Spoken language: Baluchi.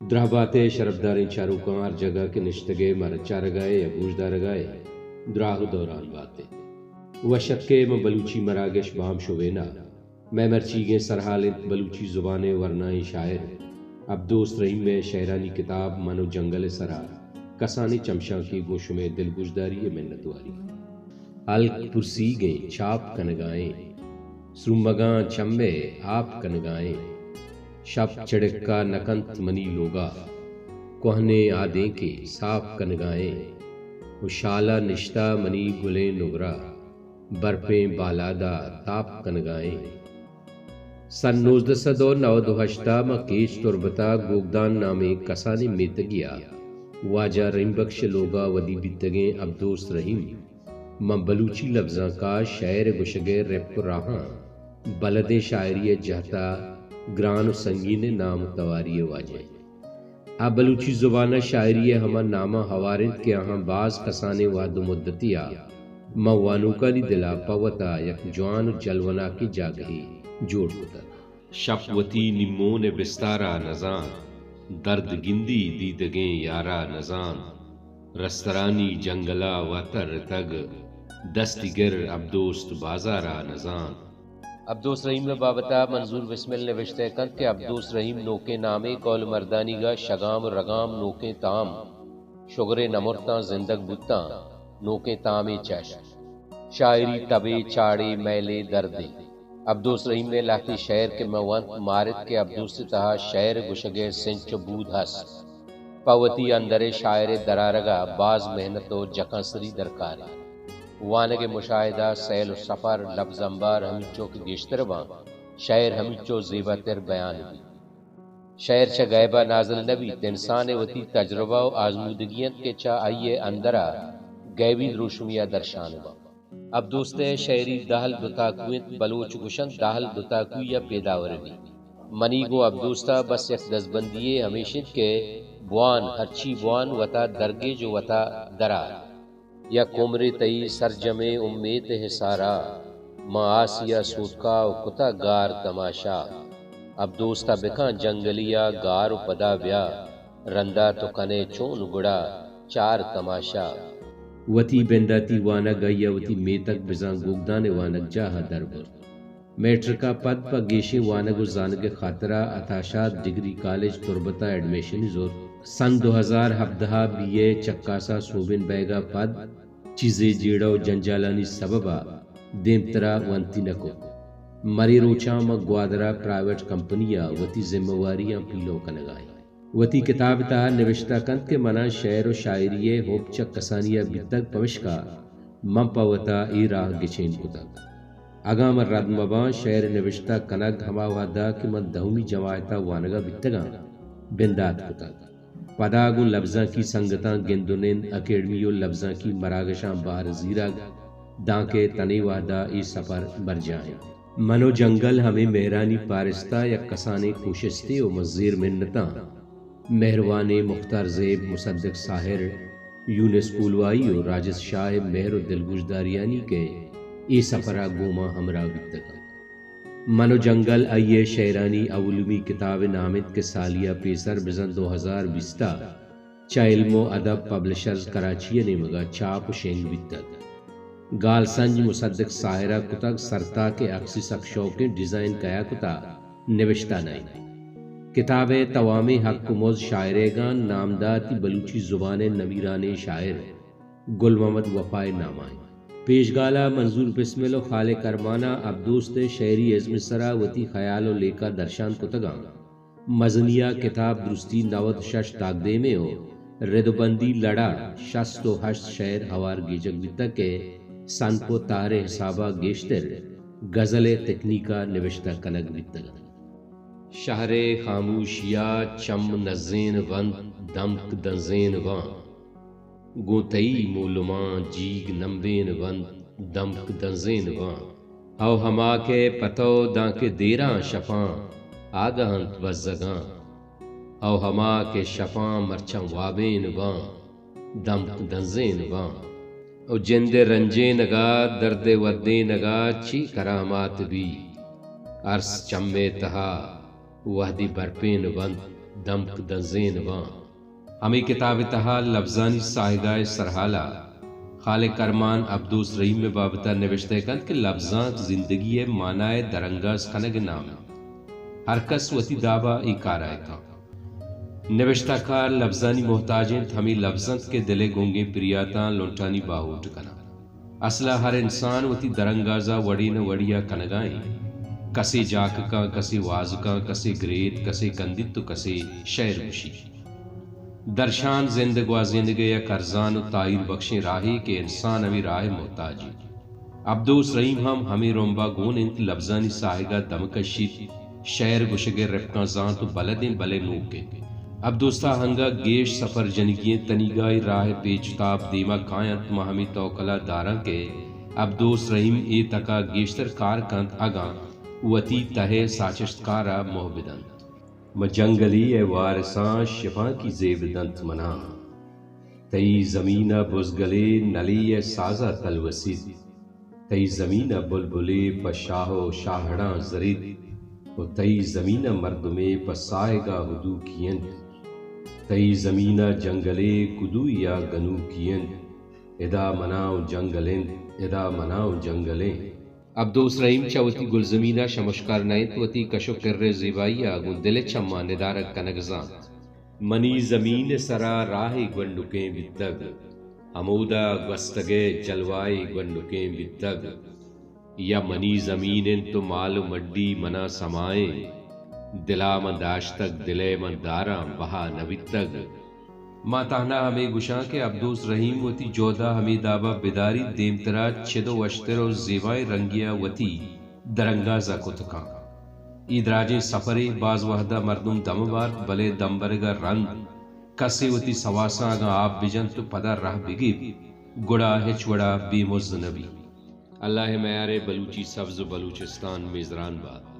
دراہ بات ئے شرپداریں چاروکاں، ہر جاگہ کہ نشتگ ئے مارا چارگ ءَ ئے یا گوشدارگ ءَ ئے، دراہ ءُ دوران بات ئے۔ وش اتک ئے ماں بلوچی مراگش بام شوین ءَ۔ مئے مرچیگیں سرحال انت بلوچی زبان ءِ ورنائیں شاعر عبدوست رحیم ءِ شئیرانی کتاب من ءُ جنگل ءِ سرا کسانیں چمشانکے گوں شمئے دلگوشداری ءِ منتواری۔ ہلک پرسیگیں چاپ کنگائیں، سرومگاں چمے آپ کنگائیں۔ شپ چڑکا نہ کنت منی لوگا، کوہنیں آدینکے ساپ کنگائیں۔ ءُ شالا نشتہ منی گلیں نگرا، برپیں بالادا تاپ کنگائیں۔ سن نوزدہ سد ءُ نود ءُ ہشت ءَ ماں کیچ تربت ءَ گوگدان نامیں کسانیں میتگے ءَ واجہ رحیم بخش ءِ لوگ ءَ ودی بیتگیں عبدوست رحیم ماں بلوچی لبزانک ءَ شئیر ءِ گوشگ ءِ رپک ءُ راہاں بلدیں شاعری ءِ جہت ءَ گران ءُ سنگینیں نام ءُ تواری ءِ واجہ انت۔ آ بلوچی زبان ءَ شاعری ءِ ہما ناماں ہوار انت کہ آہاں باز کسانیں وہد ءُ مدتے ءَ ماں وانوکانی دل ءَ پہ وت ءَ یک جوان ءُ جلوناکیں جاگہے جوڑ کتگ۔ شپ وتی نیمون ءِ بستار ءَ نزانت، درد گندی دیدگیں یار ءَ نزانت، رسترانی جنگل ءَ واتر اتگ، دستی گر عبدوست بازار ءَ نزانت۔ عبدوست رحیم ءِ بابت ءَ منظور بسمل نبشتہ کنت کہ عبدوست رحیم نوکیں نامے، کول مردانیگ ءَ شگام ءُ رگام نوکیں تام، شگرے نمرتاں زندگ بوتاں نوکیں تامے چش۔ شاعری تبے، چاڑے، میلے، دردے۔ عبدوست رحیم ءِ لہتے شئیر کہ من ونت، مارت کہ عبدوست ءِ تہا شئیر گوشگ ءِ سنچ ءُ بود ہست۔ پہ وتی اندر ءِ شاعر ءِ درآرگ ءَ باز محنت ءُ جکانسری درکار انت۔ وانگ ءِ مشاہدہ، سیل ءُ سفر، لبز امبار ہمینچو کہ گیشتر باں، شئیر ہمینچو زیباتر بیان بیت۔ شئیر چہ گیب ءَ نازل نہ بیت، انسان ءِ وتی تجربہ ءُ آزمودگی انت کہ چہ آئی ءِ اندر ءَ گیبی دروشمی ءَ درشان باں۔ عبدوست ءِ شئیری دہل دوتاکو انت، بلوچ گوشنت دہل دوتاکوئی ءَ پیداور بیت۔ منی گوں عبدوست ءَ بس یک دزبندی یے ہمیش انت کہ بوان، ہرچی بوان، وتا درگیج ءُ وتا درآر۔ یک عمرے تئی سرجمیں امیت ءِ حصارا، من آسی ءَ سوتکا ءُ کتہ گار تماشا۔ عبدوست ءَ بکن جنگلی ءَ گار ءُ پدا بیا، رندا تو کنے چون گڑا چار تماشا۔ وتی بنداتی وانگ آئی ءَ وتی میتگ بزاں گوگدان ءِ وانگجاہ ءَ در برت۔ میٹرک ءَ پد پہ گیشیں وانگ ءُ زانگ ءِ خاطر ءَ عطا شاد ڈگری کالج تربت ءَ ایڈمیشنی زرت۔ سن دو ہزار ہبدہ ءَ بی اے چکاس ءَ سوبین بئیگ ءَ پد چیزے جیڑہ ءُ جنجالانی سبب ءَ دیمتر ءَ ونتی نہ کت۔ مرے روچاں من گوادر ءَ پرائیویٹ کمپنی ءَ وتی ذمہ واریاں پیلو کنگ ءَ آں۔ وتی کتاب ءِ تہا نبشتہ کنت کہ منا شئیر ءُ شاعری ءِ حب چہ کسانی ءَ بیتگ، پمشکا من پہ وتا اے راہ گچین کتگ۔ اگاں من رد مہ باں، شئیر نبشتہ کنگ ہما وہدا کہ من دہمی جماعت ءَ وانگ ءَ بیتگاں، بندات کتگ۔ پدا گوں لبزانکی سنگتاں گند ءُ نند، اکیڈمی ءُ لبزانکی مراگشاں بہر زیرگ، دانکہ تنے وہدا اے سپر برجاہ انت۔ من ءُ جنگل ہمے مہرانی پارست ءَ یک کسانیں کوشستے ءُ من زیر منتاں مہروانیں مختار زیب، مصدق ساحر، یونس کولوائی ءُ راجس شاہ ءِ مہر ءُ دلگوشداریانی کہ اے سپر ءَ گوں ما ہمراہ بیتگ انت۔ من ءُ جنگل آئی ءِ شئیرانی اولیمی کتاب ءِ نام انت کہ سالے ءَ پیسر بزاں دو ہزار بیست ءَ چہ علم ءُ ادب پبلشرز کراچی ءِ نیمگ ءَ چاپ ءُ شنگ بیتگ۔ گالسنج مصدق ساحر ءَ کتگ، سرتاک ءِ عکسی سک شوقیں، ڈیزائن کئے ءَ کتہ، نبشتہ نہ انت۔ کتاب ءِ توامیں حق ءُ مز شاعر ئیگاں، نامداتی بلوچی زبان ءِ نمیرانیں شاعر گل محمد وفا ءِ نام ءَ انت۔ پیشگال ءَ منظور بسمل ءُ خالق ارمان ءَ عبدوست ءِ شئیری ازم ءِ سرا وتی خیال ءُ لیکہ درشان کتگاں۔ مزنی ءَ کتاب درستی نود ءُ شش تاکدیمے ءُ رد ءُ بندی لڑ ءَ شست ءُ ہشت شئیر ہوار گیجگ بیتگ کہ صنف ءُ تہر ءِ حساب ءَ گیشتر غزل ءِ تکنیک ءَ نبشتہ کنگ بیتگ انت۔ شہر ءِ خاموشی ءَ چم نزین بنت، دمک دنزین باں۔ گوں تئی مولماں جیگ نمبین بنت، دمک دنزین باں۔ او ہما کہ پہ تو دانکہ دیراں شپاں آگہ انت بزگاں۔ او ہما کہ شپاں مرچاں وابین باں، دمک دنزین باں۔ او جند ءِ رنجینگ ءَ، درد ءِ ودینگ ءَ چی کرامات بیت؟ ارس چم ءِ تہا وہدے برپین بنت، دمک دنزین باں۔ ہمے کتاب ءِ تہا لبزانی ساہگا ءِ سرحالا خالق ارمان عبدوس رحیم ءِ بابتا نبشتہ کنت کہ لبزانک زندگی ءِ مانا ءِ درانگاز کنگ ءِ نام انت۔ ہر کس وتی دابا اے کارا ءَ کن۔ نبشتہ کار لبزانی محتاج انت، ہمے لبز انت کہ دل ءِ گنگیں پریاتاں لنٹانی باہوٹ کناں۔ اسلا ہر انسان وتی درانگازا وڑے نہ وڑیا کنگا انت۔ کسے جاککاں، کسے وازکاں، کسے گریت، کسے کندیت و کسے شئیر گوشیت۔ درشان زند گوازینگ ءِ یک ارزان و تاہیر بخشیں راہے کہ انسان ہمے راہ ءِ محتاج انت۔ عبدوس رحیم ہم ہمے رمبا گون انت، لبزانی ساہگا دم کشیت، شئیر گوشگ ءِ رپکاں زانت و بلدیں بلے نوک انت۔ عبدوس ءَ انگا گیش سفر جنگی انت، تنیگا اے راہ ءِ پیچ و تاب دیما کاینت، ما ہمے توکلا داراں کہ عبدوس رحیم اے تکا گیشتر کار کنت اگاں وتی تہ ءِ ساچشتکارا موہ بدنت۔ ماں جنگلے ءِ وارساں شپانکی زیب دنت منا۔ تئی زمین ءَ بزگلے نلے ءِ سازا تلوسیت۔ تئی زمین ءَ بلبلے پہ شاہ و شاہڑاں زریت و تئی زمین ءَ مردمے پہ ساہگا ہدوکی انت۔ تئی زمین ءَ جنگلے کدویا گنوکی انت۔ ادا منا و جنگل انت، ادا منا و جنگل انت۔ عبدوس رحیم چہ وتی گلزمین ءَ شمشکار نہ انت، وتی کش و کر ءِ زیبائی ءَ گوں دل ءِ چماں ندارگ کنگ زانت۔ منی زمین ءِ سرا راہے گونڈکیں بیتگ، ہمودا گوستگ ءِ جلوہ ئے گونڈکیں بیتگ۔ یا منی زمین انت و مال و مڈی منا سمائیں، دلا من داشتگ، دل ءَ من داراں، بہا نہ بیتگ۔ ما تہنا ہمے گوشاں کہ عبدوس رحیم وتی جہد ءَ ہمے دابا بداریت، دیمترا چد و وشتر و زیبائیں رنگے ءَ وتی درانگاز ءَ کت کن۔ اے دراجیں سفرے، باز وہدا مردم دم بارت، بلے دمبرگ ءَ رند کسے وتی سواساں اگاں آپ بجنت و پدا راہ بگیپت، گڑا ہچ وڑا بے مز نہ بیت۔ اللہ ءِ میار ءَ بلوچی سبز و بلوچستان میزران بات۔